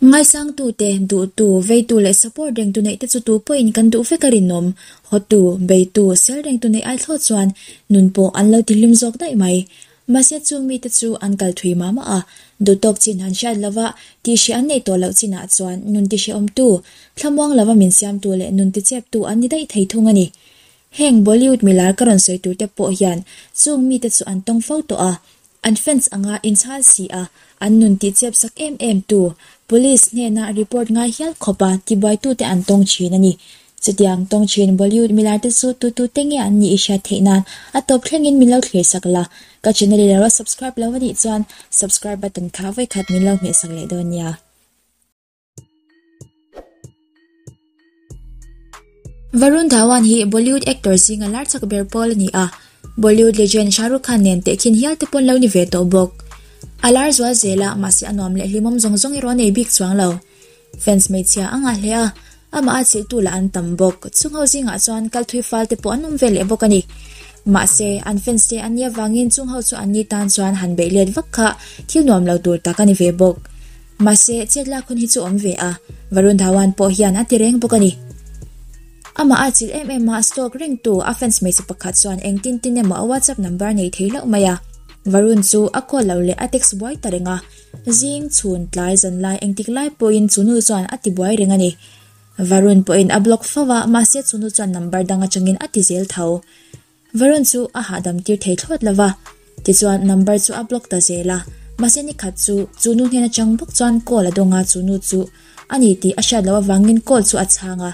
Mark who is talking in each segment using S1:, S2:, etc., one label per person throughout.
S1: Ngaisangtute, duhtu, veitu leh support rengtu neih te chu tu pawhin kan duh vek a rinawm. Hawtu, beitu, sel rengtu neih ai thlawt chuan nun pawh an lo tihlim zawk daih mai. Mahse chung mite chu an kal thui mah mah a, duhtawk chin han hriat lova tihhreh an neih tawh loh chinah chuan nun tihrehawmtu, thlamuang lova min siamtu leh nun ticheptu an ni daih thei thung a ni. Heng Bollywood milar ka rawn sawi turte pawh hian chung mite chu an tawng fo tawh a, An fans anga inchhal si a, an nun tihchep sak em em tu, Police hnena report ngai hial khawpa tibuaitute an tawng thin a ni. Chutiang tawng thin Bollywood milar te chu tu tu te nge an nih i hriat theih nan a tawp thlengin min lo thlir sak la, ka channel i lo subscribe lo a nih chuan subscribe button kha vawikhat min lo hmeh sak leh dawn nia. Varun Dhawan hi Bollywood actor zinga lar chak ber pawl a ni a, Bollywood legend Shah Rukh Khan nen tehkhin hial te pawn lo ni ve tawh bawk. A lar zual zel a, mahse a nuam leh hlimawm zawng zawng erawh a nei bik chuang lo. Fans hmeichhia a ngah hle a, amah a chilhtu lah an tam bawk. Chung ho zingah chuan kal thui fal te pawh an awm ve leh bawk a ni. Mahse, an fans te an nih avangin chung ho chu an ni tan chuan han beih let vak kha thil nuam lo tur tak a ni ve bawk. Mahse, chet lak hun hi chu awm ve a, Varun Dhawan pawh hian a ti reng bawk a ni. Amah a chilh em em a, stalk rengtu a fans hmeichhe pakhat chuan engtin tin emaw a WhatsApp number nei thei hlauh mai a. Varun chu a call lo leh a text buai ta reng a, zing, chhun, tlai, zan lai engtik lai pawhin chu nu chuan a ti buai reng a ni. Varun pawhin a block fo a, mahse chu nu chuan number dang atangin a ti zel tho. Varun chu a hahdam tir thei thlawt lo va, tichuan number chu a block ta zel a, mahse ni khat chu chu nu hnen atang bawk chuan call a dawng a, chu nu chu a ni tih a hriat loh avangin call chu a chhang a,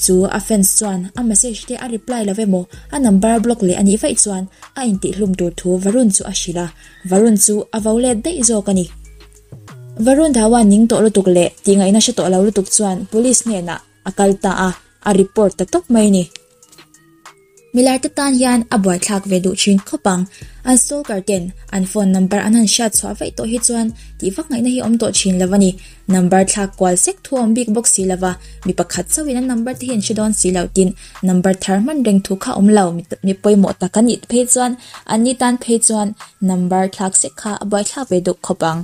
S1: chu a fans chuan a message te a reply lo emaw a number a block leh a nih vaih chuan a intihhlum tur thu Varun chu a hrilh a, Varun chu a vo let daih zawk a ni. Varun Dhawan ning tawh lutuk leh tihngaihna hre tawh lo lutuk chuan police hnenah a kal ta a, a report ta tawp mai a ni. Milar te tan hian a buaithlak ve duh thin khawp ang. An stalker ten an phone number an han hriat chhuah vaih tawh hi chuan tih vak ngaihna hi awm tawh thin lo a ni. Number thlak kual sek thu awm bik bawk si lo va, mi pakhat chauhin an number te hi an hre dawn si lo tin number thar hman reng thu kha awm lo. Mi pawimawh tak a nih phei chuan an ni tan phei chuan number thlak sek kha a buaithlak ve duh khawp ang.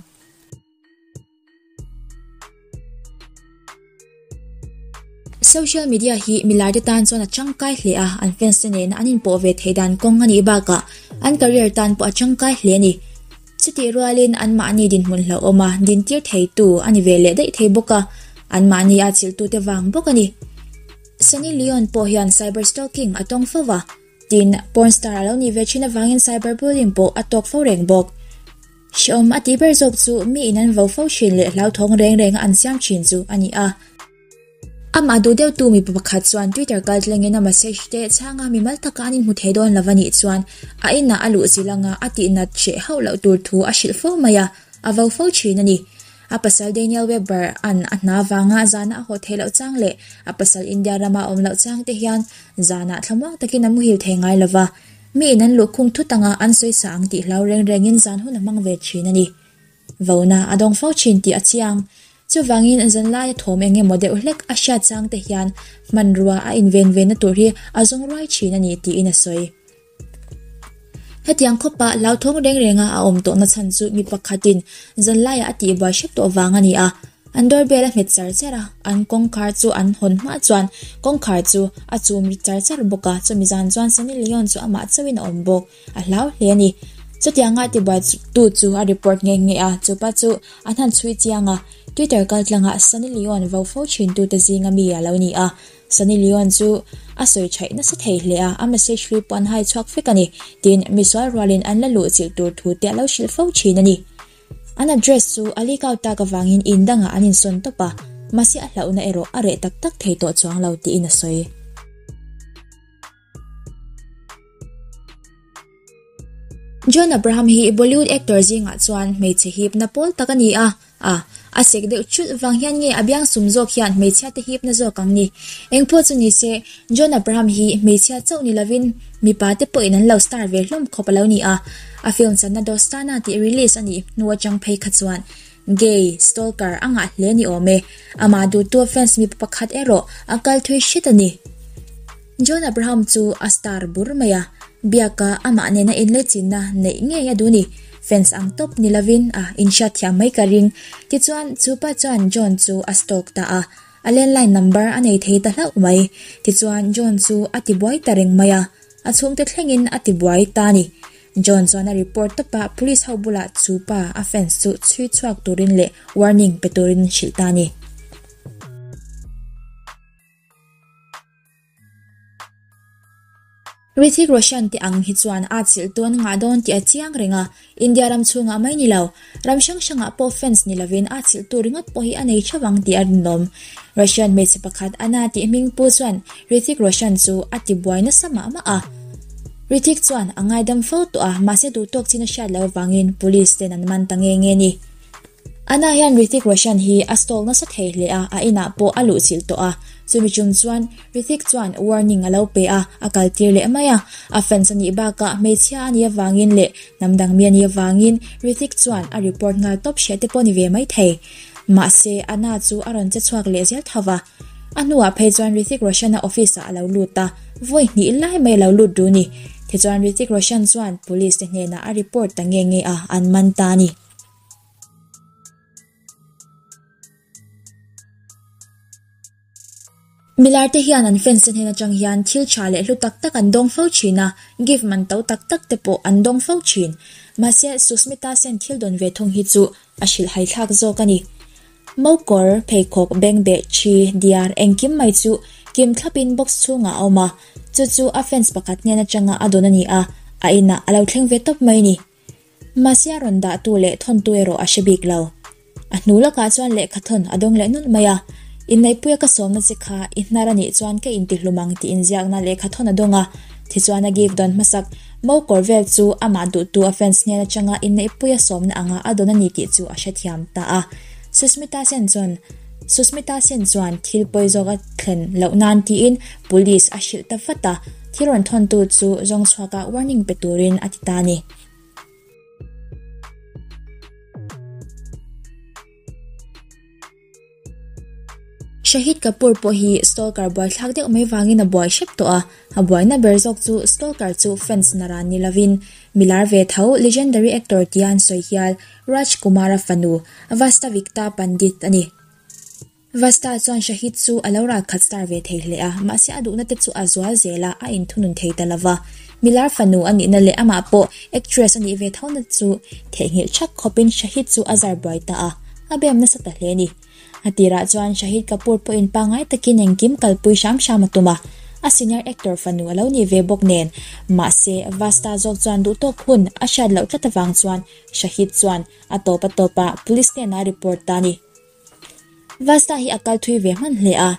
S1: Social media hi milar te tan chuan a tangkai hle a, an fans te nena an inpawh ve theih dan kawng a nih bakah an career tan pawh a tangkai hle a ni. Chutih rualin anmahni dinhmun hlauhawm a dintir theitu a ni ve leh daih thei bawk a, anmahni a chilhtute vang bawk a ni. Sunny Leone pawh hian cyber stalking a tawng fo va, tin porn star a lo nih ve thin avangin cyber bullying pawh a tawk fo reng bawk. Hrehawm a tih ber zawk chu mi in an vo fo thin leh hlauthawng reng reng a an siam thin chu a ni a. Amah duh deuhtu mipa pakhat chuan Twitter kaltlangin a message te chhanga mimal taka an inhmu thei dawn lo a nih chuan a inah a luh zil anga a tihnat hreh hauh loh tur thu a hrilh fo mai a, a vo fo thin a ni. A pasal Daniel Webber an a hna vanga zana a haw theih loh chang leh a pasal India rama a awm loh chang te hian zanah thlamuang takin a muhil thei ngai lo va. Mi in an luhkhung thut anga an sawi sa ang tih hlau reng rengin zan hun a hmang ve thin a ni. Vona a dawng fo thin tih a chiang. Chuvangin zanlaia thawm eng emaw deuh hlek a hriat chang te hian hmanrua a inven ve na tur hi a zawng ruai thin a ni tiin a sawi. Hetiang khawpa hlauthawng reng renga a awm tawhna chhan chu mi pakhatin zanlaiah a tihbuai hrep tawh vang a ni a. An doorbell a nghet char char a, an kawngkhar chu an hawn hma chuan kawngkhar chu a chum ri char char bawk a, chumi zan chuan Sunny Leone chu amah chauhin a awm bawk, a hlau hle a ni. Chutianga tibuai tu chu a report nghe nghe a, chupa chu an han chhui chiang a, Twitter kaltlangah Sunny Leone vo fo thin tute zinga mi a lo ni a, Sunny Leone chu a sawi thaih nasa thei hle a, a message hlui pawh an hai chhuak vek a ni, tin misual rualin an la luh chilh tur thu te a lo hrilh fo thin a ni. An address chu a leak out tak avangin in dangah an insawn tawp a, mahse a hlauhna erawh a reh tak tak thei tawh chuang lo tiin a sawi. John Abraham hi Bollywood actor zingah chuan hmeichhe hipna pawl tak a ni a, a a sek deuh chulh vang hian nge a biang sum zawk hian hmeichhia te hipna zawk ang ni. Engpawh chu ni se, John Abraham hi hmeichhia chauh ni lovin mipa te pawhin an lo star ve hlawm khawp a lo ni a, a film channa Dostana tih release a nih hnu atang phei kha chuan gay stalker a ngah hle ni awm e, amah duhtu fans mipa pakhat erawh a kal thui hret a ni. John Abraham chu a star bur mai a, biaka amah nena inlei chinna neih ngei a duh ni. Fans ang tawp ni lovin a inhriat thiam mai ka ring. Tichuan, chu pa chuan John chu a stalk ta a, a landline number a nei thei ta hlauh mai. Tichuan, John chu a tibuai ta reng mai a, a chhungte thlengin a tibuai ta a ni. John chuan a report tawp a, police ho bulah chu pa a fans chu chhui chhuak turin leh warning pe turin hrilh ta a ni. Hrithik Roshan te ang hi chuan a chilh tawn ngah dawn tih a chiang reng a, India ram chhungah mai ni lo, ram hrang hrangah pawh fans ni lovin a chilh tur ringawt pawh hi a nei theuh ang tih a rinawm. Russian hmeichhe pakhat Anna tih hming pu chuan Hrithik Roshan chu a ti buai nasa mah mah a. Hrithik chuan a ngaidam fo tawh a, mahse duhtawk chin a hriat loh avangin police ten an man ta nge nge a ni. Anna hian Hrithik Roshan hi a stall nasa thei hle a, a inah pawh a luhchilh tawh a. Chumi chung chuan Hrithik chuan warning a lo pe a, a kaltir leh mai a. A fans a nih bakah hmeichhia a nih avangin leh hnam dang mi a nih avangin Hrithik chuan a report nghal tawp hreh te pawh ni ve mai thei. Mahse, Anna chu a rawn che chhuak leh zel tho va. A hnuah phei chuan Hrithik Roshan-a office-ah a lo lut a, vawi hnih lai mai a lo lut ru ni. Tichuan Hrithik Roshan chuan police te hnenah a report ta nge nge a, an man ta a ni. Milar te hian an fans te hnen atang hian thil tha leh hlu tak tak an dawng fo thin a, gift man to tak tak te pawh an dawng fo thin. Mahse, Susmita Sen thil dawn ve thung hi chu a hrilhhai thlak zawk a ni. Mokawr, pheikhawk, bengbeh, thi, diar, engkim mai chu kim thlapin box chhungah a awm a, chu chu a fans pakhat hnen atanga a dawn a ni a, a inah a lo thleng ve tawp mai a ni. Mahse a rawn dahtu leh thawntu erawh a hre bik lo. A hnu lawkah chuan lehkha thawn a dawng leh nulh mai a, Inneihpuia ka sawmna che kha i hnar a nih chuan ka intihlum ang tih inziakna lehkha thawn a dawng a, tichuan a gift dawn hmasak mo kawr vel chu amah duhtu a fans hnen atanga inneihpuia sawmna anga a dawn a ni tih chu a hrethiam ta a. Susmita Sen chuan Susmita Sen chuan thil pawi zawk a thlen loh nan tiin police a hrilh ta vat a. Thil rawn thawntu chu zawng chhuaka warning pe turin a ti ta a ni. Shahid Kapoor pawh hi stalker buaithlak deuh mai vangin a buai hrep tawh a, a buaina ber zawk chu stalker chu fans naran ni lovin milar ve tho legendary actor tia an sawi hial Raj Kumar-a fanu Vastavikta Pandit a ni. Vasta chuan Shahid chu a lo ralkhat star ve thei hle a, mahse a duhna te chu a zual zel a, a inthunun thei ta lova. Milar fanu a nihna leh amah pawh actress a nih ve thona chu theihnghilh thak khawpin Shahid chu a zar buai ta a, a bem nasa ta hle a ni. A tirah chuan Shahid Kapoor pawhin pangngai takin engkim kalpui hram hram a tum a, a senior actor fanu a lo nih ve bawk nen, mahse Vasta zawk chuan duhtawk hun a hriat loh tlat avang chuan Shahid chuan a tawp a tawpah police hnenah a report ta a ni. Vasta hi a kal thui ve hman hle a,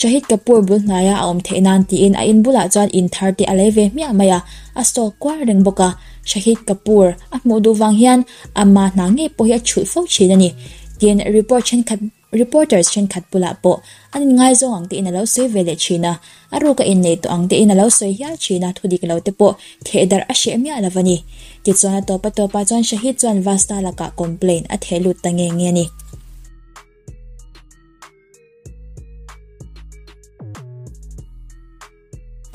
S1: Shahid Kapoor bul hnaia a awm theih nan tiin a in bulah chuan in thar te a lei ve hmiah mai a, a stalk kuar reng bawk a, Shahid Kapoor a hmuh duh vang hian ama hna ngei pawh hi a chhulh fo thin a ni. Tin, report thenkhat reporters thenkhat bulah pawh an inngaizawng ang tein a lo sawi ve leh thin a, a ruk a inneih tawh ang tein a lo sawi hial thin a, thudik lo te pawh theh darh a hreh miah lo a ni. Tichuan a tawp a tawpah chuan Shahid chuan Vasta lakah complaint a theh lut ta nge nge a ni.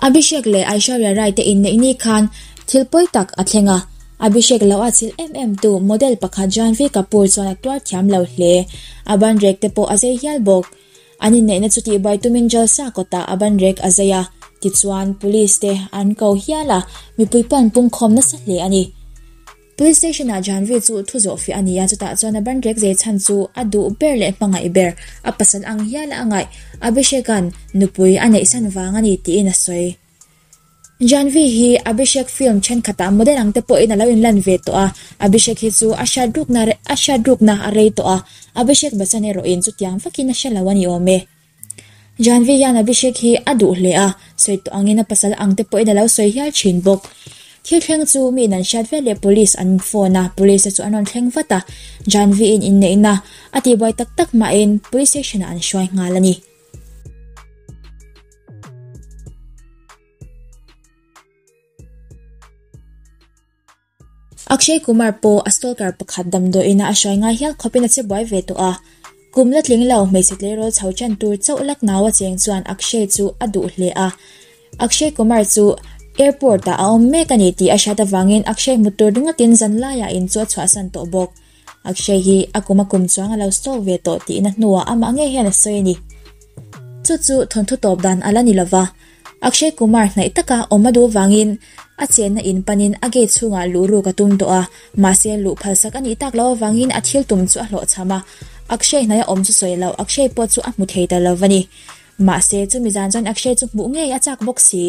S1: Abhishek leh Aishwarya Rai te inneih ni khan thil pawi tak a thleng a, Abhishek lo a chilh em em tu model pakhat Janhvi Kapoor chuan a tuar thiam lo hle. A banrek te pawh a zei hial bawk. An inneihna chu tihbuai tumin Jalsa kawtah a banrek a zai a, tichuan police te an ko hial a, mipui pawh an pungkhawm nasa hle a ni. Police station ah Janvi chu thu zawh fiah a ni a, chutah chuan a banrek zei chhan chu a duh ber leh hmangaih ber, a pasal ang hial a ngaih, Abhishek-a'n nupui a neihsan vang a ni tiin a sawi. Janvi hi Abhishek film thenkhatah model ang te pawhin a lo inlan ve tawh a, Abhishek hi chu a hriat rukna a hriat rukna a rei tawh a, Abhishek Bachchan erawhin chutiang vakin a hre lo a ni awm e. Janvi hian Abhishek hi a duh hle a, sawi tawh angin a pasal ang te pawhin a lo sawi hial thin bawk. Thil thleng chu miin an hriat vel leh police an phone a, police te chu an rawn thleng vat a, Janvi-in inneihna a tihbuai tak tak hmain police station-ah an hruai nghal a ni. Akshay Kumar pawh a stalker pakhat damdawiin a hruai ngai hial khawpin a che buai ve tawh a. Kum la tling lo hmeichhe tleirawl chho ṭan tur chauh lak nau a cheng chuan Akshay chu a duh hle a. Akshay Kumar chu Airport ah a awm mek a ni tih a hriat avangin Akshay hmu tur ringawtin zan laiah in chu a chhuahsan tawh bawk. Akshay hi a kum a kum chuang a lo stalk ve tawh tiin a hnuah amah ngei hian a sawi a ni. Chu chu thawnthu tawp dan a la ni lova, Akshay Kumar hnaih taka awm a duh vangin a chenna in panin a gate chhungah luh ruk a tum tawh a, mahse luh phalsak a nih tak loh avangin a thil tum chu a hlawhchham a, Akshay hnaia awm chu sawi loh Akshay pawh chu a hmu thei ta lo va ni. Mahse chumi zan chuan Akshay chu hmuh ngei a chak bawk si.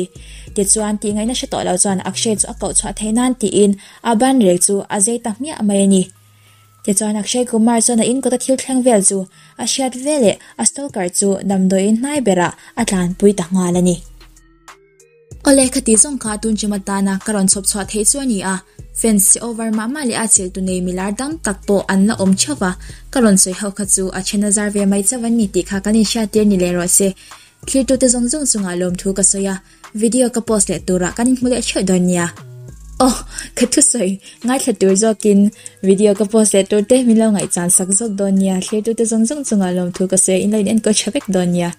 S1: Tichuan tihngaihna hre tawh lo chuan Akshay chu a koh chhuah theih nan tiin a ban rek chu a zei ta hmiah mai a ni. Tichuan Akshay Kumar chuan a inkawta thil thleng vel chu a hriat veleh a stalker chu damdawiin hnai berah a tlanpui ta nghal a ni. Awle khati zawng kha tun chem atana ka rawn chhawp chhuah theih chu a ni a, fans si over mah mah leh a chiltu nei milar dam tak pawh an la awm theuh va, ka rawn sawi ho kha chu a then a zar ve mai chauh an ni tih kha kan inhriattir ni leh rawh se. Thlirtute zawng zawng chungah lawmthu ka sawi a, video ka post leh turah kan inhmu leh theuh dawn nia. Aw, ka thusawi ngaithla tur zawkin video ka post leh tur te min lo ngaihchan sak zawk dawn nia, thlirtute zawng zawng chungah lawmthu ka sawi a, in lo in enkawl tha vek dawn nia.